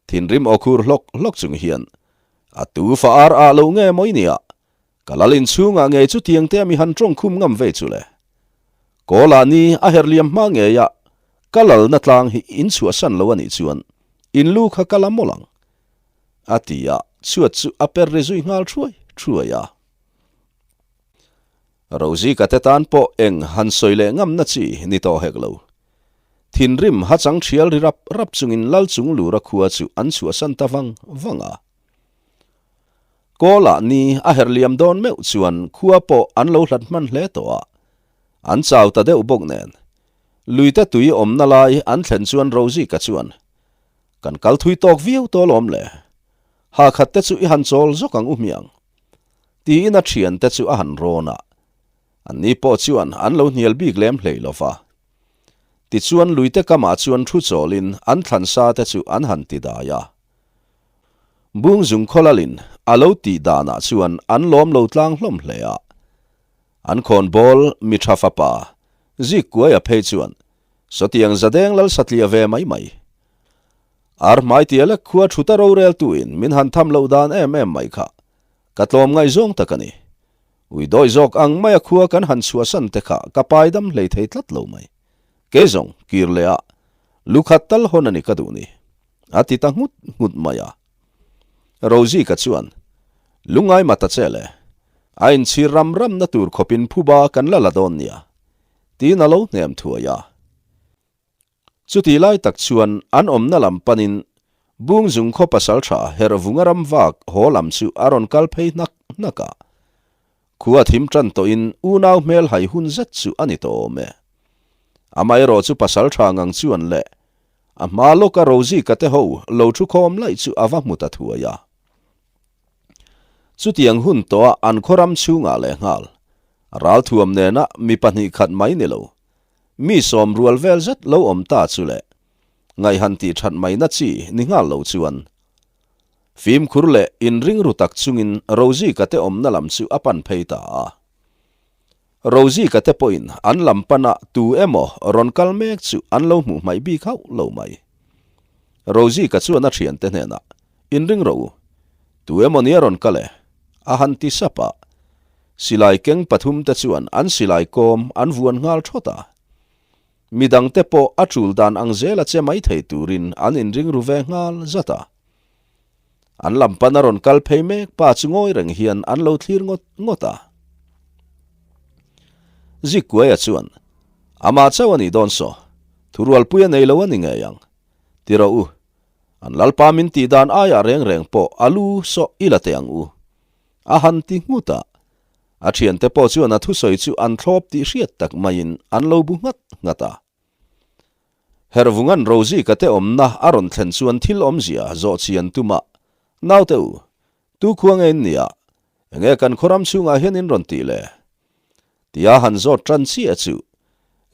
Thinrim aw khur hlawk hlawk chung hian a tu fa ar ah lo nge maw i nia Ka lal inchhungah ngei chu tiang te ami han tawng khum ngam vei chu le. Kawlah ni a herh liam hma ngei a, ka lalna tlang hi in chhuahsan lo a nih chuan in lu kha ka la mawlh ang. A ti a, chhuat chu a per ri zui nghal thuai thuai a. Rozika te tan pawh eng han sawi leh ngamna chi ni tawh hek lo. Thinrim hachang thial ri rap rap chungin lal chung lura khua chu an chhuahsan ta vang vang a. Kawlah ni a herh liam dawn meuh chuan khua pawh an lo hlat hman hle tawh a, an chau ta deuh bawk nen. Luite tui awmna lai an thlen chuan Rozika chuan, Kan kal thui tawk viau tawh alawm le, ha khat te chu i han chawl zawk ang u hmiang, tiin a thiante chu a han rawn a. Anni pawh chuan an lo hnial bik lem hlei lo va. Tichuan luite kamah chuan thu chawlin an thlan sa te chu an han ti dai a. Bungzung khawlalin a lo tih danah chuan an lawm lo tlang hlawm hle a. An khawnbawl mi tha fapa Zikkuaia phei chuan sawtiang zadeng lal satliah ve mai mai. Ar hmai tia lek khua thuta roreltuin min han tham loh dan em em mai kha ka tlawm ngaihzawng tak a ni. Ui dawi zawk ang maia khua kan han chhuahsan te kha ka pai dam hlei thei tlat lo mai. Kei zawng kir leh a lukhat tal hawn a ni ka duh ni. A ti ta nghut nghut mai a. Rozika chuan, Lungai ma ta che le, a inchhir ram ramna tur khawpin phuba kan la la dawn nia, tiin a lo hnem thuai a. Chutih lai tak chuan an awmna lam panin Bungzung khaw pasaltha Herhvunga ram vak haw lam chu a rawn kal phei hnak hnak a. Khua thim tan tawhin unau hmel hai hun zet chu a ni tawh awm e. Amaherawh chu pasaltha ngang chuan le A hma lawka Rozika te ho lo thu khawm laih chu a va hmu ta thuai a. Chutiang hun tawha an khaw ram chhungah lehnghal, ralthuam nena mi pahnih khat mai ni lo, mi sawm rual vel zet lo awm ta chu leh ngaihhan tih that mai na chi ni nghal lo chuan fimkhur leh inring ru tak chungin Rozika te awmna lam chu a pan phei ta a. Rozika te pawhin an lam pana tu emaw rawn kal mek chu an lo hmuh hmaih bik hauh lo mai. Rozika chuan a thiante hnenah, Inring rawh u, tu emaw ni a rawn kal e? a han ti sap a. Silai keng pathumte chuan an silai kawm an vuan nghal thawt a. Midangte pawh a tul dan ang zela che mai thei turin an inring ru ve nghal zat a. An lam pan a rawn kal phei mek pa chu ngawi reng hian an lo thlir ngawt ngawt a. Zikkuaia chuan, Amah chauh a nih dawn saw, thurualpui a nei lo a ni ngei ang. Ti rawh u, an lalpa min tih dan aiah reng reng pawh a lu sawh i la teh ang u. A han ti nghut a. A thiante pawh chuan a thusawi chu an thlawp tih hriat tak maiin an lo bu nghat nghat a. Hervungan Rozika te awmna a rawn thlen chuan thil awmzia zawh chian tum a, Naute u, tu khua nge in nia? Enge kan khawram chhungah hian in rawn tih le? Tia han zawt tan chiah chu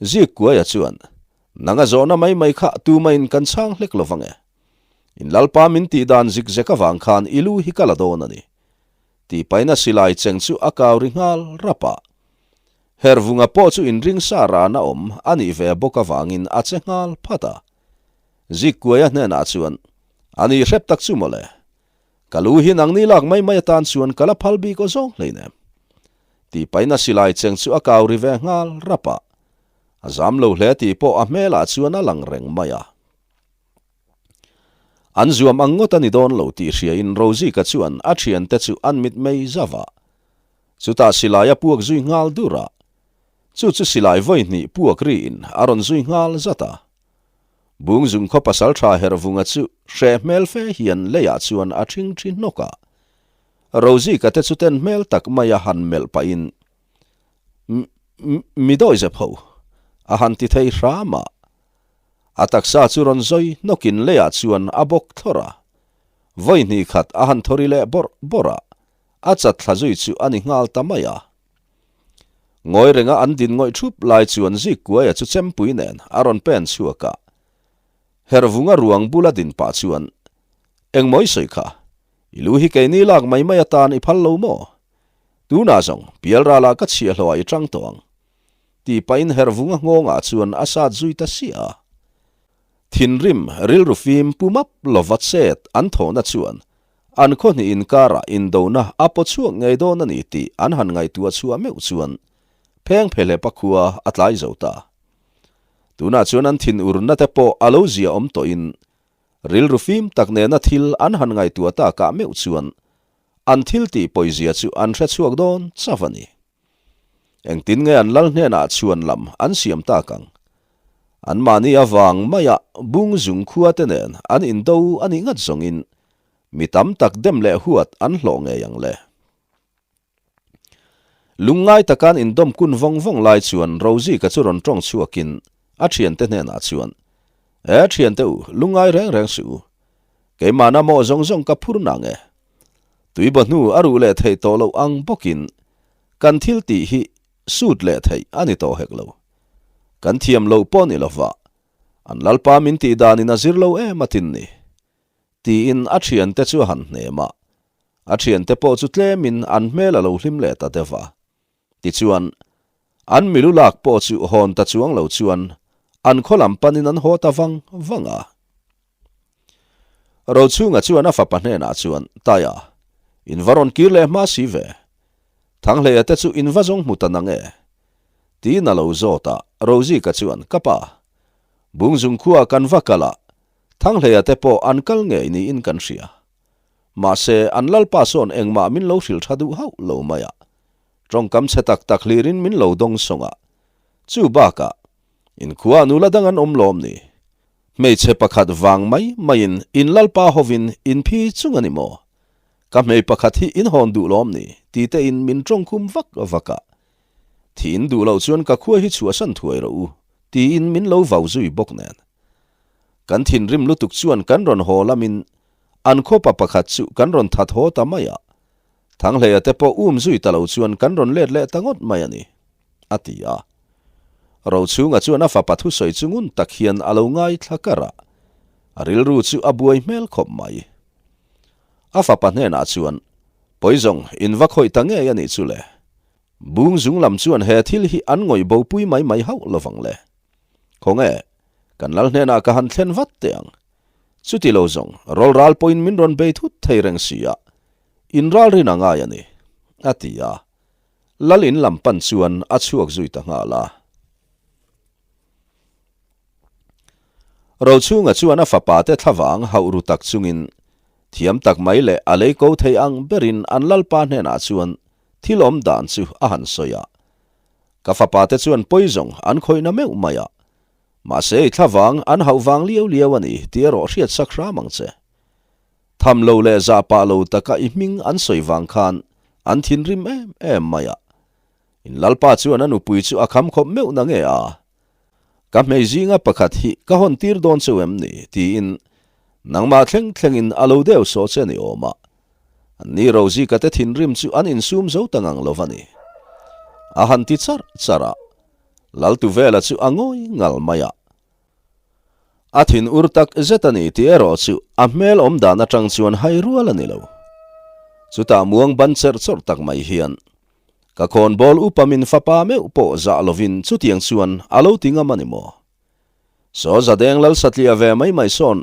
Zikkuaia chuan, Nang a zawhna mai mai kha tumahin kan chhang hlek lo vang e. In lalpa min tih dan zik zek avang khan i lu hi ka la dawn a ni. Tih paina silai cheng chu a kau ri nghal rap a. Hervunga pawh chu inring sa rana awm a nih ve bawk avangin a che nghal phat a. Zikkuaia hnenah chuan, A nih hrep tak chu mawle. Ka lu hi nangni lak mai mai atan chuan ka la phal bik aw zawng hleinem. Tih paina silai cheng chu a kau ri ve nghal rap a. A zam lo hle tih pawh a hmelah chuan a lang reng mai a. An zuam ang ngawt a ni dawn lo tih hriain Rozika chuan a thiante chu an mitmei zauh a. Chutah silai a puak zui nghal dur a. Chu chu silai vawi hnih puak riin a rawn zui nghal zat a. Bungzung khaw pasal tha Hervunga chu hreh hmel fe hian leiah chuan a thing thi hnawk a. Rozika te chu ten hmel tak maia han melh pahin, Mi dawi zep ho, a han ti thei hram a. A taksa chu rawn zawi hnawkin leiah chuan a bawk thlawr a. Vawi hnih khat a han thawri leh bawrh bawrh a, a chat thla zui chu a ni nghal ta mai a. Ngawi renga an din ngawih thup lai chuan Zikkuaia chu chempui nen a rawn pen chhuak a. Hervunga ruang bula din pah chuan, Engmaw i sawi kha? I lu hi keini lak mai mai atan i phal lo maw? Tunah zawng, pialralah ka chhiahhlawh ah i tang tawh ang. Tih pahin Hervunga nghawngah chuan a sat zui ta siah a. Thinrim rilru fim pu map lova chet an thawhna chuan an khaw hnih inkarah indona a paw chhuak ngei dawn a ni tih an han ngaihtuah chhuah meuh chuan pheng phehlepa khua a tlai zo ta. Tunah chuan an thinurna te pawh a lo zia awm tawhin rilru fim tak nena thil an han ngaihtuah takah meuh chuan an thil tih pawizia chu an hre chhuak dawn chauh a ni. Engtin nge an lal hnenah chhuan lam an siam tak ang? Anmahni avang maia bung zung khua te nen an indo a nih ngat zawngin mi tam tak dem leh huat an hlawh ngei ang le. Lungngai taka an indawm kun vawng vawng lai chuan Rozika chu rawn tawng chhuakin a thiante hnenah chuan, E thiante u, lungngai reng reng suh u. Keimahna mawh zawng zawng ka phur nang e. Tuibaw hnu a ruh leh theih tawh loh ang bawkin kan thil tih hi sut leh theih a ni tawh hek lo. Kan thiam loh pawh ni lova, an Lalpa min tih danin a zir lo em a tin ni? Tiin a thiante chu a han hnem a. A thiante pawh chu tlemin an hmel a lo hlim leh ta deuh a. Tichuan, an milu lak pawh chu hawn ta chuang lo chuan an khaw lam panin an haw ta vang vang a. Rochhunga chuan a fapa hnenah chuan, Taia, in va rawn kir leh hma si ve. Thanghleia te chu in va zawng hmu ta nang e. Tiin a lo zawt a, Rozika chuan, Ka pa, Bungzung khua kan va kal a, Thanghleia te pawh an kal ngei niin kan hria. Mahse, an lalpa sawn engmah min lo hrilh tha duh hauh lo mai a. Tawngkam chhe tak tak hlirin min lo dawng sawng a. Chu bakah, inkhua nula dang an awm lawm ni? Hmeichhe pakhat vang mai maiin in lalpa hovin in phi chung a ni maw? Ka hmei pakhat hi in hawn duh lawm ni? Ti tein min tawngkhum vak vak a. Thi in duh loh chuan ka khua hi chhuahsan thuai rawh u, tiin min lo vau zui bawk nen. Kan thinrim lutuk chuan kan rawn haw lamin an khawpa pakhat chu kan rawn that haw ta mai a. Thanghleia te pawh um zui ta lo chuan kan rawn let leh ta ngawt mai a ni. A ti a. Rochhunga chuan a fapa thusawi chu ngun tak hian a lo ngaithla kar a, a rilru chu a buai hmel khawp mai. A fapa hnenah chuan, Pawizawng, in va khawih ta ngei a nih chu le. Bung zung lam chuan he thil hi an ngawih bopui mai mai hauh lovang le. Khawnge, kan lal hnenah ka han thlen vat teh ang. Chuti lo zawng, rawlral pawhin min rawn bei thut thei reng si a, inralrin a ngai a ni, a ti a. Lal in lam pan chuan a chhuak zui ta nghal a. Rochhunga chuan a fapa te thlavang hauh ru tak chungin thiam tak mai leh a lei ko thei ang berin an lalpa hnenah chuan thil awm dan chu a han sawi a. Ka fapa te chuan pawi zawng an khawihna meuh mai a, mahse i thlavang an hauh vang liau liau a ni tih erawh hriat sak hram ang che. Tham lo leh zah pah lo taka i hming an sawi vang khan an thinrim em em mai a. In lalpa chuan a nupui chu a kham khawp meuh na nge a? Ka hmei zinga pakhat hi ka hawn tir dawn cheu em ni? tiin nangmah thleng thlengin a lo deuh sawh che ni awm a. Anni Rozika te thinrim chu an insum zo ta ngang lo va ni. A han ti charh charh a, Laltuvela chu a ngawi ngal mai a. A thin ur tak zet a ni tih erawh chu a hmel awm dan atang chuan hai rual a ni lo. Chutah muang ban cherh chawrh tak mai hian, Ka khawnbawl upa min fapa meuh pawh zah lovin chutiang chuan a lo ti ngam a ni maw? Saw Zadeng lal satliah ve mai mai sawn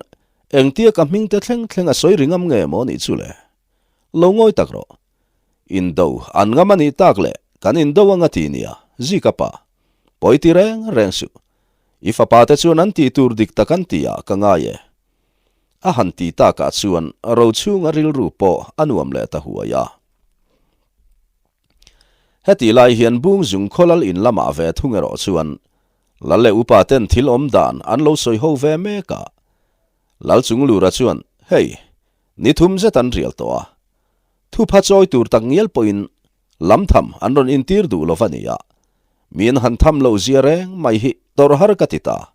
engtia ka hming te thleng thleng a sawi ri ngam nge maw nih chu le? Lo ngawi tak rawh. Indo an ngam a nih tak leh kan indo anga ti nia, Zika pa. Pawi ti reng reng suh. I fapa te chuan an tih tur dik tak an ti ah ka ngai e. A han ti takah chuan Rochhunga rilru pawh a nuam leh ta huai a. Hetih lai hian Bungzung khawlal in lamah ve thung erawh chuan Lal leh upa ten thil awm dan an lo sawi ho ve mek a. Lal Chunglura chuan, Hei, ni thum zet an rial tawh a. Thupha chawi tur tak ngial pawhin lam tham an rawn intir duh lo va nia. Min han tham loh zia reng mai hi tawrh har ka ti ta.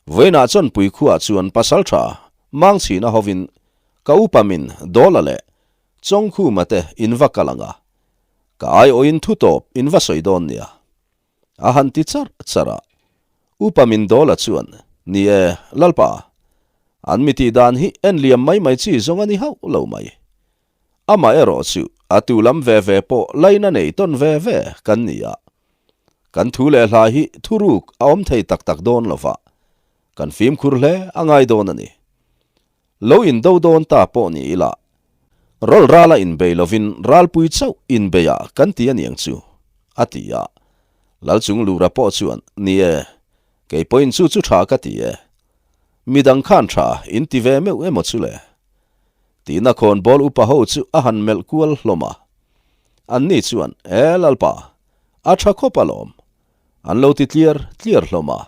Vawiinah Chawnpui khuaah chuan Pasaltha Mangchhina hovin ka upa min Dawla leh Chawngkhuma te in va kal ang a, ka aiawhin thu tawp in va sawi dawn nia. A han ti charh charh a. Upa min Dawla chuan, Ni e, Lalpa, an mi tih dan hi en liam mai mai chi zawng a ni hauh lo mai. Amah erawh chu a tu lam ve ve pawh laina nei tawn ve ve kan ni a. Kan thu leh hla hi thuruk a awm thei tak tak dawn lo va, kan fimkhur hle a ngai dawn a ni. Lo indo dawn ta pawh ni ila, rawl rala inbei lovin ralpui chauh inbeiah kan ti a niang chu, a ti a. Lalchunglura pawh chuan, Ni e, kei pawhin chu chu tha ka ti e. Midang khan tha in ti ve meuh emaw chu le? Tina khawnbawl upa ho chu a han melh kual hlawm a. Anni chuan, E Lalpa, a tha khawp alawm. An lo ti tliar tliar hlawm a.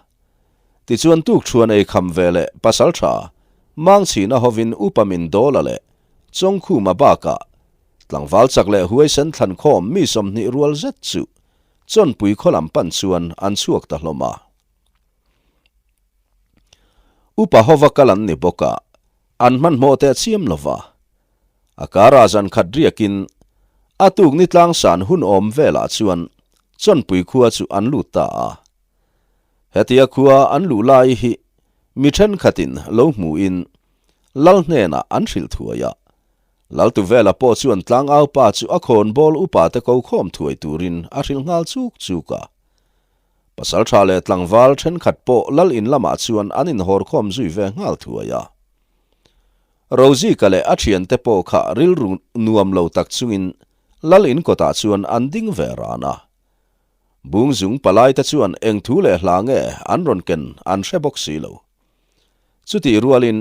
Tichuan tukṭhuan ei kham ve leh pasal tha, Mangchhina hovin upa min Dawla leh Chawngkhuma bakah tlangval chak leh huaisen thlankhawm mi 20 rual zet chu Chawnpui khaw lam pan chuan an chhuak ta hlawm a. Upa hova kal an ni bawk a, an hmanhmawh teh chiam lo va. A kara zan khat riakin a tuk ni tlangsan hun awm velah chuan Chawnpui khua chu an lut ta a. Hetia khua an luh lai hi mi thenkhatin lo hmuhin Lal hnenah an hrilh thuai a. Laltuvela pawh chuan tlangaupa chu a khawnbawl upate ko khawm thuai turin a hrilh nghal chuk chuk a. Pasal tha leh tlangval thenkhat pawh lal in lamah chuan an inhawr khawm zui ve nghal thuai a. Rozika leh a thiante pawh kha rilru nuam lo tak chungin lal in kawtah chuan an ding ve ran a. Bungzung palaite chuan eng thu leh hla nge an rawn ken an hre bawk si lo. Chutih rualin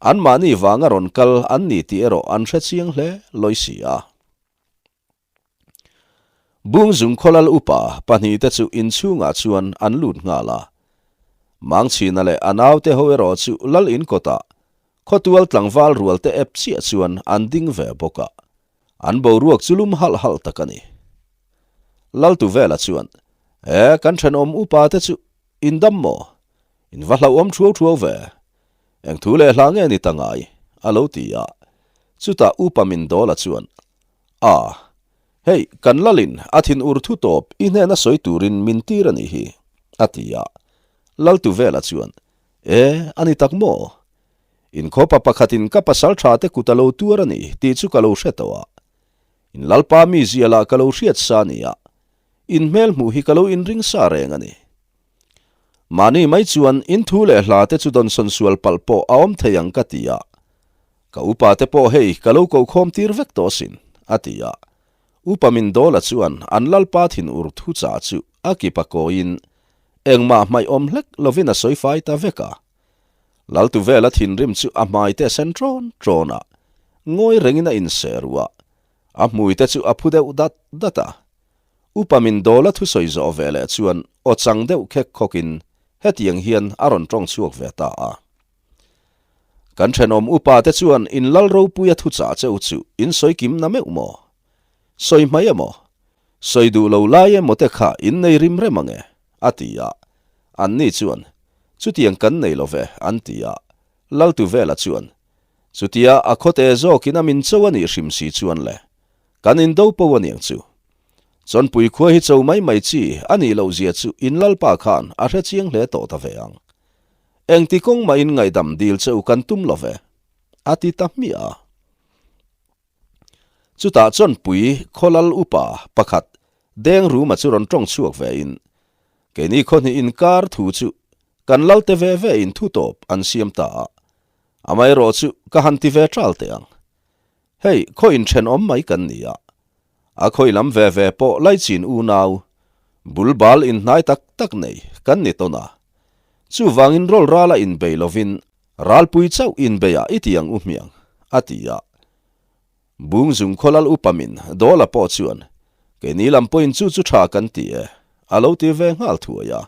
anmahni vanga rawn kal an ni tih erawh an hre chiang hle lawi si a. Bungzung khawlal upa pahnihte chu inchhungah chuan an lut nghal a. Mangchhina leh a naute ho erawh chu lal in kawtah khawtual tlangval rualte ep chiah chuan an ding ve bawk a. An boruak chu lum halh halh tak a ni. Laltuvela chuan, E, kan thenawm upa te chu in dam maw? In va hlauhawm thuau thuau ve. Eng thu leh hla nge ni ta ngai? a lo ti a. Chutah upa Mindawla chuan, A, hei, kan lalin a thin ur thu tawp i hnena sawi turin min tir a nih hi, a ti a. Laltuvela chuan, E, a ni tak maw? Inkhawpa pakhatin ka pasal tha te kut a lo tuar a ni tih chu ka lo hre tawh a. In lalpa mizia lah ka lo hriat sa a ni a, in hmel hmuh hi ka lo inring sa reng a ni. Mahni mai chuan in thu leh hla te chu dawnsawn sual palh pawh a awm thei ang ka ti a. Ka upa te pawh hei ka lo kokhawm tir vek tawh asin, a ti a. Upa Mindawla chuan an lalpa thinur thu chah chu a kip a kawiin engmah hmaih awm hlek lovin a sawi fai ta vek a. Laltuvela thinrim chu a hmai te a sen ṭawn ṭawn a, ngawi rengin a inser ruh a, a hmui te chu a phu deuh dat dat a. Upa Mindawla thusawi zawh ve leh chuan aw chang deuh khek khawkin hetiang hian a rawn ṭawng chhuak ve ta a. Kan ṭhenawm upa te chuan in lal ropuia thuchah che u chu in sawi kim na meuh maw? Sawi hmai emaw? Sawi duh lo lai emaw te kha in nei rim rem ang e, a ti a. Anni chuan, Chutiang kan nei lo ve, an ti a. Laltuvela chuan, Chutia a khawte zawkin a min cho a nih hrim si chuan le, kan indo po a niang chu. Chawnpui khua hi cho mai mai chi a nih loh zia chu in lalpa khan a hre chiang hle tawh ta ve ang. Engti kawng mah in ngaihdam dil che u kan tum lo ve, a ti ta hmiah a. Chutah Chawnpui khaw lal upa pakhat Deng Ruma chu rawn tawng chhuak ve in, Keini khaw hnih inkar thu chu kan lal te ve ve in thu tawp an siam ta a, amaherawh chu ka han ti ve ṭal teh ang. Hei khaw inthenawm mai kan ni a, a khawi lam ve ve pawh laichin unau bul bal inhnai tak tak nei kan ni tawn a, chuvangin rawl rala inbei lovin ralpui chauh inbeiah i ti ang u hmiang, a ti a. Bungzung khawlal upa min Dawla pawh chuan, Keini lam pawhin chu chu tha kan ti e, a lo ti ve nghal thuai a.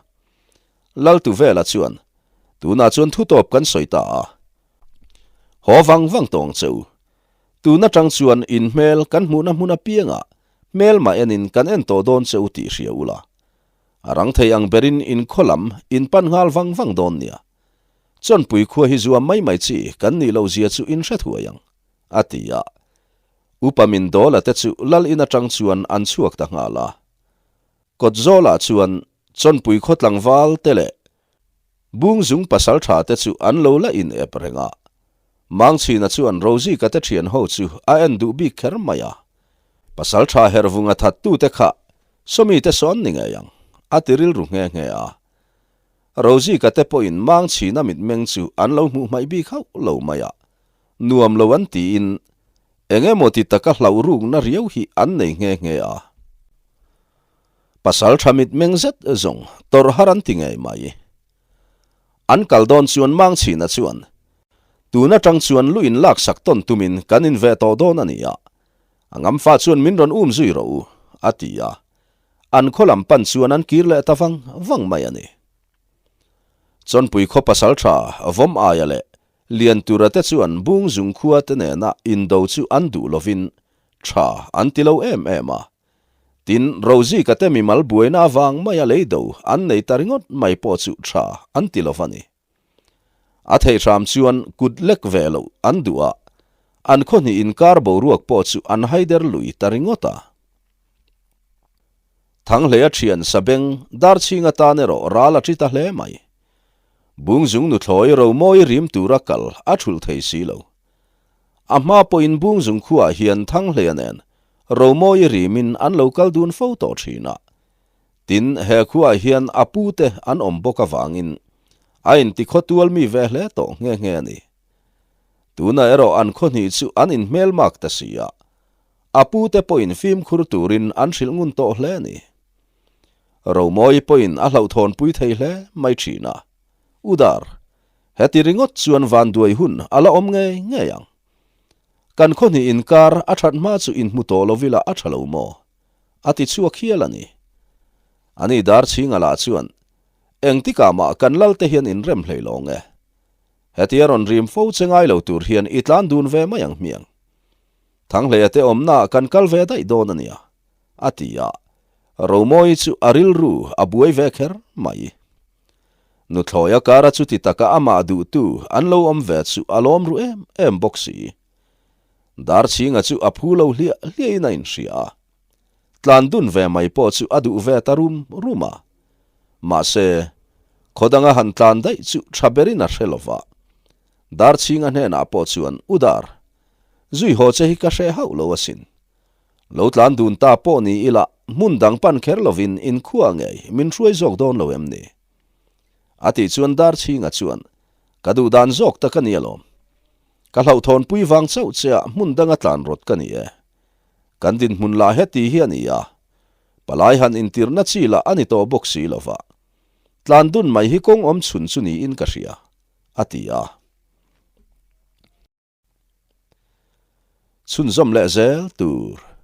Laltuvela chuan, Tunah chuan thutawp kan sawi ta a. Haw vang vang tawng che u. Tun atang chuan in hmel kan hmuhna hmun apiangah hmel mah enin kan en tawh dawn che u tih hria ula. A rang thei ang berin in khaw lam in pan nghal vang vang dawn nia. Chawnpui khua hi zuam mai mai chi kan nih loh zia chu in hre thuai ang, a ti a. Upa Mindawla te chu lal in atang chuan an chhuak ta nghal a. Kawtzawlah chuan Chawnpui khaw tlangval te leh Bungzung pasal tha te chu an lo la in ep reng a. Mangchhina chuan Rozika te thian ho chu a en duh bik kher mai a. Pasal tha hervunga that tu te kha Sawmi te sawn ni ngei ang, a ti rilru nghe nghe a. Rozika te pawhin Mangchhina mitmeng chu an lo hmuh hmaih bik hauh lo mai a. Nuam lo an tiin eng emaw ti taka hlauh rukna riau hi an nei nghe nghe a. Pasal tha mitmeng zet zawng tawrh har an ti ngei mai. An kal dawn chuan Mangchhina chuan, Tun atang chuan lu in laksak tawn tumin kan in ve tawh dawn a ni a, a ngamfa chuan min rawn um zui rawh u, a ti a. An khaw lam pan chuan an kir leh ta vang vang mai a ni. Chawnpui khaw pasal tha Vawm aia leh Liantura te chuan Bungzung khua te nena indo chu an duh lovin tha an ti lo em em a. Tin, Rozika te mimal buaina avang maia leido an nei ta ringawt mai pawh chu tha an ti lo va ni. A theih hram chuan kut lek ve loh an duh a, an khaw hnih inkar boruak pawh chu an haider lui ta ringawt a. Thanghleia thian Sabeng Darchhinga tan erawh ral a ṭi ta hle mai. Bungzung nuthlawi Romawi rim tura kal a ṭhulh thei si lo. A hma pawhin Bungzung khuaah hian Thanghleia nen Romawi rimin an lo kal dun fo tawh thin a. Tin, he khuaah hian a pute an awm bawk avangin a intikhaw tual mi ve hle tawh nghe nghe a ni. Tunah erawh an khaw hnih chu an inhmelmak ta si a, a pute pawhin fimkhur turin an hrilh ngun tawh hle a ni. Romawi pawhin a hlauhthawnpui thei hle mai thin a. Udar, heti ringawt chuan vanduai hun a la awm ngei ngei ang. Kan khaw hnih inkar a that hma chu inhmu tawh lo ila a tha lo maw? A ti chhuak hial a ni. Ani Darchhinga lah chuan, Engtikah mah kan lal te hian inrem hlei lawng e. Hetia rawn rim fo che ngai lo tur hian i tlan dun ve mai ang hmiang. Thanghleia te awmnaah kan kal ve daih dawn a nia, a ti a. Romawi chu a rilru a buai ve kher mai. Nuthlawi a kara chuti taka amah duhtu an lo awm ve chu a lawm ru em em bawk si. Darchhinga chu a phu lo hliah hliahin a inhria a. Tlan dun ve mai pawh chu a duh ve ta rum rum a. Mahse, khaw danga han tlan daih chu tha berin a hre lova. Darchhinga hnenah pawh chuan, U Dar, zui haw che hi ka hre hauh lo asin. Lo tlan dun ta pawh ni ila hmun dang pan kher lovin inkhua ngei min hruai zawk dawn lo em ni? A tih chuan Darchhinga chuan, Ka duh dan zawk tak a ni alawm. Ka hlauhthawnpui vang chauh che ah hmun danga tlan rawt ka ni e. Kan dinhmun lah heti hi a ni a, palai han intirna chi lah a ni tawh bawk si lo va. Tlan dun mai hi kawng awm chhun chu niin ka hria, a ti a. Chhunzawm leh zel tur.